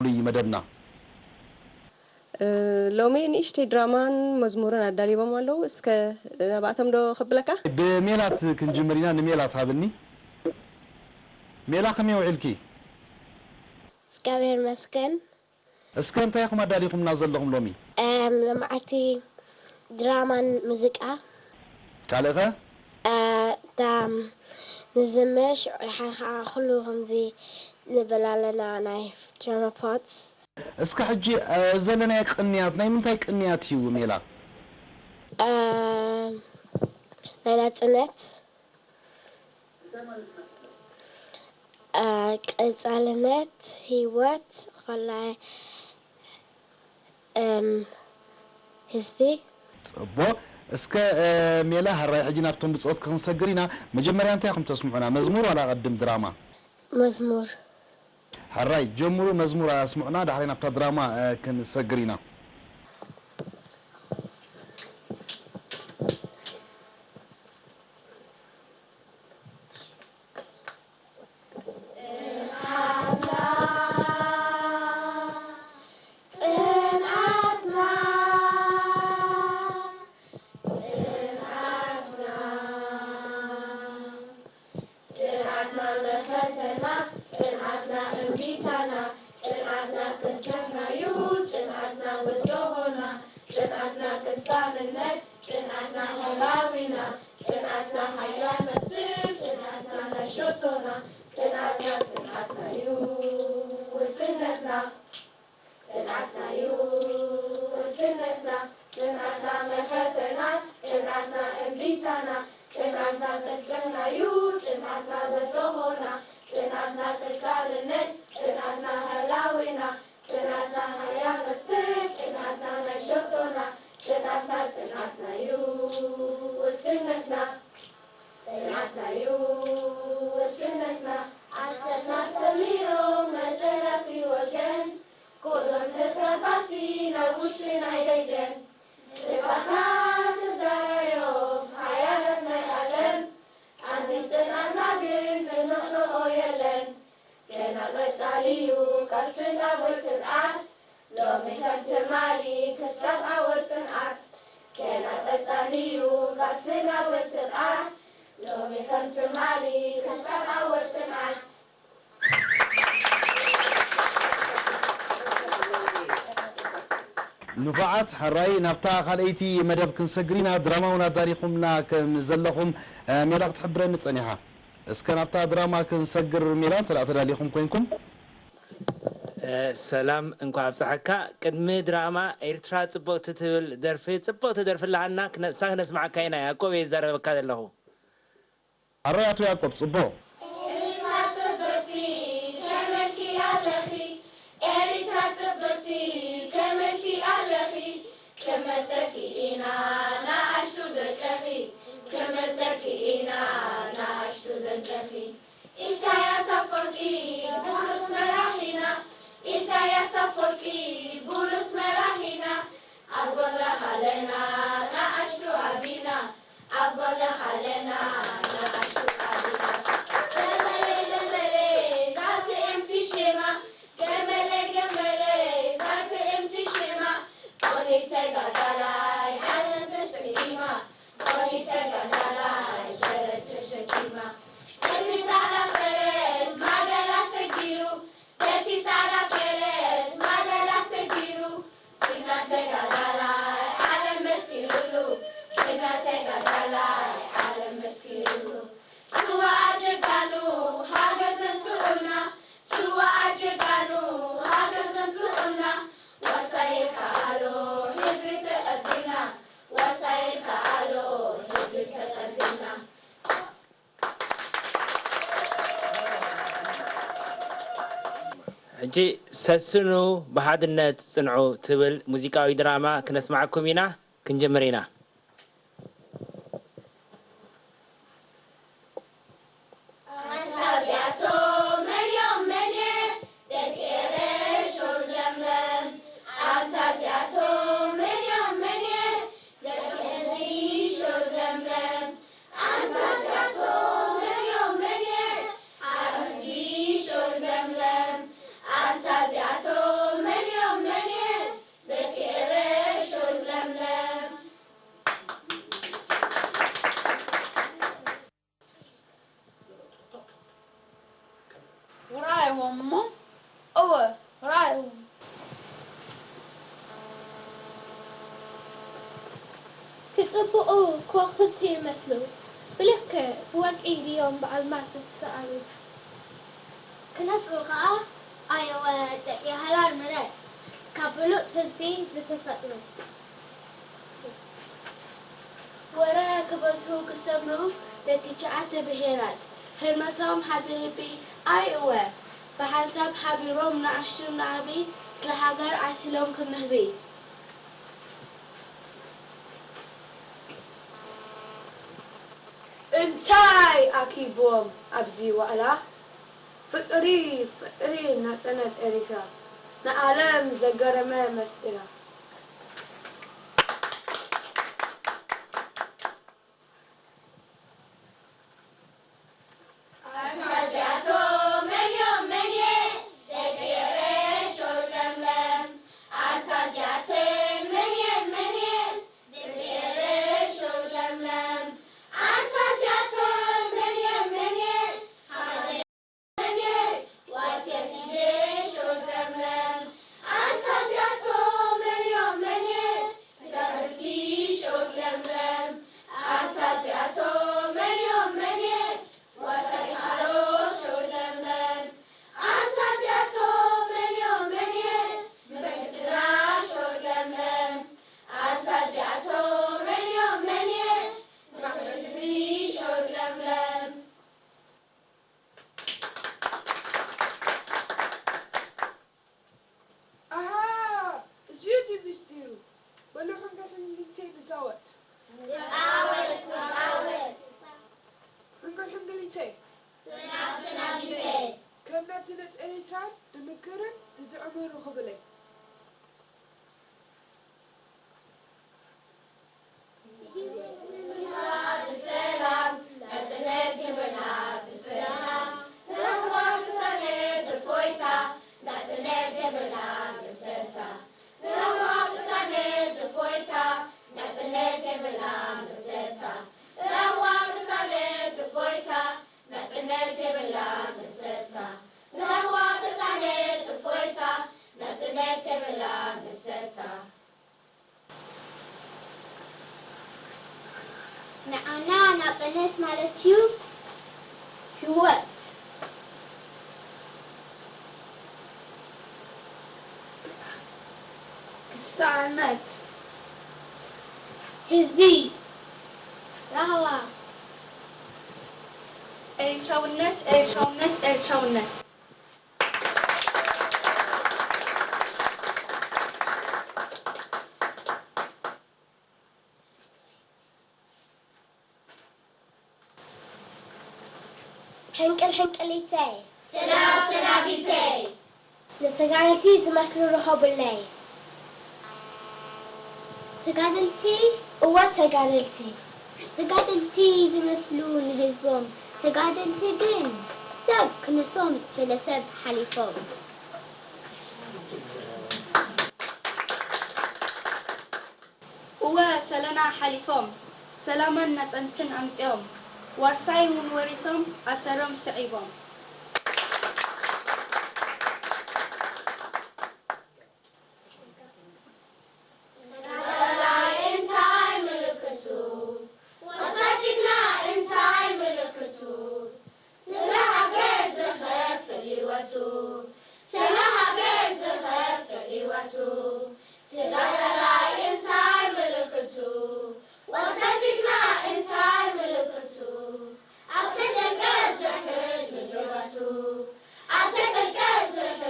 ፍሉይ መደብና። እ፣ ሎሚ ንእሽተይ ድራማን መዝሙርን ኣዳሊቦም ኣለዉ። እስከ ናብኣቶም ዶ ከብለካ? ብሜላት ክንጅምር ኢና። ንሜላት ሃብኒ። ሜላ፣ ከመይ ውዒልኪ? እግዚኣብሔር ይመስገን። እስከ እንታይ ኢኹም ኣዳሊኹምና ዘለኹም ሎሚ? እም፣ ሎማዓልቲ ድራማን ሙዚቃ። ካልእኸ? እ፣ ዳም ንዝምር፣ ሽዑ ድሓር ከዓ ኩሉ ከምዚ ንብል ኣለና ናይ ድራማ ፓርትስ። እስከ ሕጂ፣ እ፣ ዘለናዮ ቅንያት ናይ ምንታይ ቅንያት እዩ ሜላ? እ፣ ናይ ናጽነት፣ እ፣ ቀጻልነት፣ ህይወት፣ ኸላይ፣ እም፣ ህዝቢ። ጽቦ። እስከ፣ እ፣ ሜላ፣ ሕራይ ሕጂ ናብቶም ብጾትኪ ክንሰግር ኢና። መጀመርያ እንታይ ኢኹም ተስምዑና? መዝሙር ዋላ ኣቐድም ድራማ? መዝሙር። ሕራይ ጀምሩ፣ መዝሙር ኣስምዑና፣ ዳሕራይ ናብታ ድራማ፣ እ፣ ክንሰግር ኢና። ጽንዓትና፣ ጽንዓትና፣ ጽንዓትና መኸተና፣ ጽንዓትና እምቢታና፣ ጽንዓትና ቅንዕና'ዩ፣ ጽንዓትና ወጆሆና፣ ጽንዓትና ቅሳንነት፣ ጽንዓትና ህላዊና፣ ጽንዓትና ሓያል መትር፣ ጽንዓትና ናይ ሸቶና፣ ጽንዓትና ጽንዓትና'ዩ ውስነትና። ጽንዓትና'ዩ ውስነትና፣ ጽንዓትና መኸተና፣ ጽንዓትና እምቢታና፣ ጽንዓትና ቅንዕና'ዩ፣ ጽንዓትና ወጆሆና፣ ጽንዓትና ቀጻልነት፣ ጽንዓትና ህላዊና፣ ጽንዓትና ሓያል መትር፣ ጽንዓትና ናይ ሸቶና፣ ጽንዓትና ጽንዓትና'ዩ ውስነትና። ጽንዓትና'ዩ ውስነትና። ዓሰርና ሰሚሮም መዘራቲ ወገን፣ ኩሎም ተታባቲ ናብ ውሽጢ ናይ ደገን። ጽንዓትና ተዛራዮም ሓያላት ናይ ዓለም፣ ኣንቲ ጽንዓትና ግን ዝንቕንቖ የለን። ገና ቀጻሊ'ዩ ቃልስና ወይ ጽንዓት፣ ሎሚ ከም ትማሊ ክሳብ ዓወት ጽንዓት። ገና ቀጻሊ'ዩ ቃልስና ወይ ጽንዓት፣ ሎሚ ከም ትማሊ ክሳብ ዓወት ጽንዓት። ንፉዓት፣ ሕራይ ናብታ ካልኣይቲ መደብ ክንሰግር ኢና። ድራማ እውን ኣዳሊኹምና ከም ዘለኹም፣ እ፣ ሜላ ክትሕብረኒ ጸኒሓ። እስከ ናብታ ድራማ ክንሰግር ሜላ፣ እንተ ደኣ ተዳሊኹም ኮንኩም። እ፣ ሰላም፣ እንኳዕ ኣብፀሐካ። ቅድሚ ድራማ ኤርትራ ፅብቕቲ ትብል ደርፊ፣ ፅብቕቲ ደርፊ ኣለሃና፣ ክነ-፣ እሳ ክነስማዓካ ኢና። ያዕቆብ እየ ዝዛረበካ ዘለኹ። ኣረ ኣቶ ያዕቆብ፣ ጽቡቕ። ኤሪትራ ጽብቅቲ ከመልኪ ኣለኺ፣ ኤሪትራ ጽብቅቲ ከመልኪ ኣለኺ፣ ክመሰኪ ኢና ንኣሽቱ ደቀኺ፣ ክመሰኪ ኢና ንኣሽቱ ደቀኺ። ኢሳያስ ኣፈወርቂ ብሉጽ መራሒና፣ ኢሳያስ ኣፈወርቂ ብሉጽ መራሒና፣ ኣብ ጎንኻ ኣለና ንኣሽቱ ኣቢና፣ ኣብ ጎንኻ ኣለና ንኣሽቱ ኣቢና። ገመለ ገመለ ዛቲ ኤምቲ ሼማ፣ ገመለ ገመለ ዛቲ ኤምቲ ሼማ፣ ጎኒ ተጋዳላይ ዓለም ተሸኪማ፣ ጎኒ ተጋዳላይ ደረት ተሸኪማ። በቲ ጻዕዳ ፈረስ ማዕበል ኣሰጊሩ፣ በቲ ጻዕዳ ፈረስ ማዕበል ኣሰጊሩ፣ ጅግና ተጋዳላይ ዓለም መስኪሩሉ፣ ጅግና ተጋዳላይ ዓለም መስኪሩሉ። ስውኣት ጀጋኑ ሃገር ዘምጽኡልና፣ ስውኣት ጀጋኑ ሃገር ዘምጽኡልና፣ ዋርሳይ ይከኣሎ ህዝቢ ተቐቢልና፣ ዋርሳይ ይከኣሎ ህዝቢ ተቐቢልና። ሕጂ ሰስኑ ብሓድነት ጽንዑ ትብል ሙዚቃዊ ድራማ ክነስማዓኩም ኢና። ክንጅምር ኢና። ኣንታ እዚኣቶም መን እዮም መን እየ ደቂ ኤረ ሾል ለምለም። ኣንታ እዚኣቶም መን እዮም መን እየ ደቂ ህዝቢ ሾል ለምለም። ኣንታ እዚኣቶም መን እዮም መን እየ ሓረስቲ ሾል ለምለም። ኣንታ እዚኣቶም ጽቡቑ ከዋኽብቲ ይመስሉ፣ ብሊኽከ ብወርቂ ድዮም ብኣልማዝ ዝተሰኣሉ? ክነፍዑ ኸኣ ኣየወ ደቂ ሃላል መሬት፣ ካብ ብሉጽ ህዝቢ ዝተፈጥሩ። ወረ ክበዝሑ ክሰምሩ ደቂ ትሽዓተ ብሄራት፣ ህልመቶም ሓደ ልቢ ኣይ እወ፣ ብሓንሳብ ሓቢሮም ንኣሽቱ ንዓቢ፣ ስለ ሃገር ዓሲሎም ክምህቢ። እንታይ ኣኪብዎም ኣብዚ ዋዕላ? ፍቕሪ፣ ፍቕሪ ናጽነት ኤሪትራ፣ ንዓለም ዘገረመ መስጢራ። ኣንታ እዚኣቶም መን እዮም? መን እየ? ደቂ ኤረይ ሸው ለምለም። ኣንታ እዚኣተን መን እየን? መን እየን? ደቂ ኤረይ ሸው ለምለም። ኣንታ እዚኣቶም መን እዮም? መን እየን? ሃገር መን እየን? ዋስያ ዲጄ ሸው ለምለም። ኣንታ እዚኣቶም መን እዮም? መን እየን? ስጋግርቲ ሸው ለምለም። ኣንታ እዚኣቶም መን እዮም? መን እየን? ዋሳይ ካሎ ሸው ለምለም። ኣንታ እዚኣቶም መን እዮም? መን እየን? መንግስትና ሸው ለምለም። ኣንታ እዚኣቶም መን እዮም? መን እየን? ማዕበል ምድሪ ሸው ለምለም። ኣሃ፣ እዚ'ዩ እቲ ምስጢሩ። በሉ ሕንግል ሕንግሊተይ ንጻወት። ንጻወት፣ ንጻወት። ሕንግል ሕንግሊተይ። ሰናፍ ሰናቢተይ። ከም ናጽነት ኤሪትራን ድምክርን ዝጥዕሙ ርኹብለይ። ብሰላም ናጽነት ጀመርና፣ ብሰላም ንረኽባ ቅሳነት እፎይታ። ናጽነት ጀመርና መሰታ፣ ንረኽባ ቅሳነት እፎይታ። ናጽነት ጀመርና መሰታ፣ ንረኽባ ቅሳነት እፎይታ። ናጽነት ጀመርና መሰታ፣ ንረኽባ ቅሳነት እፎይታ። ናጽነት ጀመርና መሰታ። ንዓና ናጽነት ማለት እዩ ህይወት። ቅሳነት ህዝቢ፣ ራህዋ። ኤርትራውነት፣ ኤርትራውነት፣ ኤርትራውነት። ሕንቅል ሕንቅሊተይ። ሰናብ ሰናቢተይ። ንተጋደልቲ ዝመስሉ ርኸቡለይ። ተጋደልቲ፣ እወ ተጋደልቲ። ተጋደልቲ ዝመስሉ ንህዝቦም፣ ተጋደልቲ ግን ሰብ ክነሶም ስለ ሰብ ሓሊፎም። እወ ሰለና ሓሊፎም፣ ሰላማን ናጽነትን ኣምጺኦም፣ ዋርሳይ እውን ወሪሶም ኣሰሮም ስዒቦም። ተጋዳላይ እንታይ ምልክቱ? ዋርሳይ ጅግና እንታይ ምልክቱ? ስለ ሃገር ዝኸፍል ህይወቱ፣ ስለ ሃገር ዝኸፍል ህይወቱ። ተጋዳላይ እንታይ ምልክቱ? ዋርሳይ ጅግና እንታይ ምልክቱ? ኣብ ተጠንቀቕ ዝሕል ህይወቱ፣ ኣብ ተጠንቀቕ ዝሕል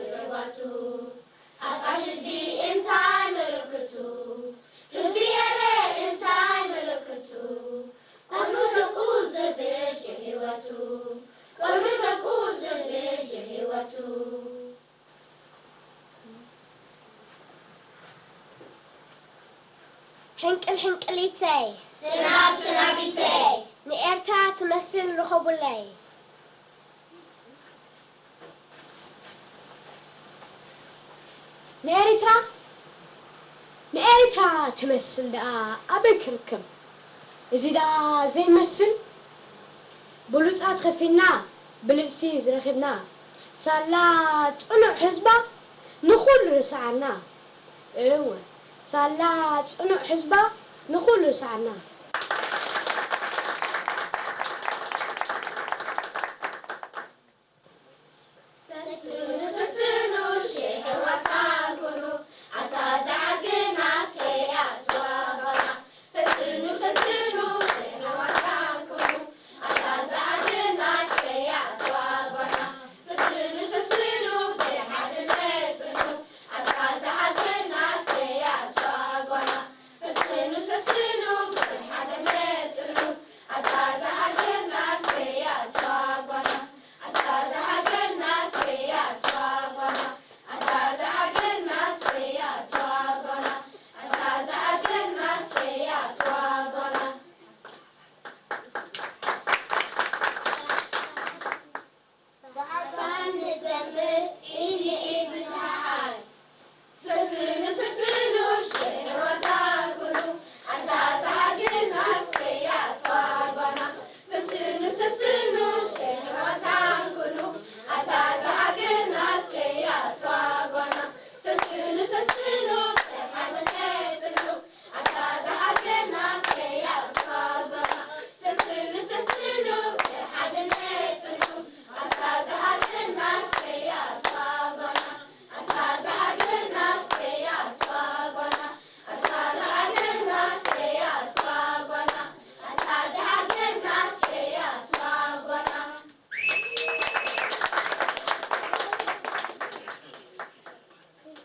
ህይወቱ። ኣፍቃሽ ህዝቢ እንታይ ምልክቱ? ህዝቢ ኤረ እንታይ ምልክቱ? ቅድሚ ደቁ ዝብል እዩ ህይወቱ፣ ቅድሚ ደቁ ዝብል እዩ ህይወቱ። ሕንቅል ሕንቅሊተይ፣ ስናብ ስናቢተይ፣ ንኤርትራ ትመስል ርኸቡለይ። ንኤሪትራ ንኤሪትራ ትመስል ደኣ ኣበይ ክርከብ? እዚ ደኣ ዘይመስል ብሉጻት ከፊልና ብልጽቲ ዝረኺብና ሳላ ጽኑዕ ህዝባ ንኹሉ ርስዓና። እወ ሳላ ጽኑዕ ህዝባ ንኹሉ ሳዕና።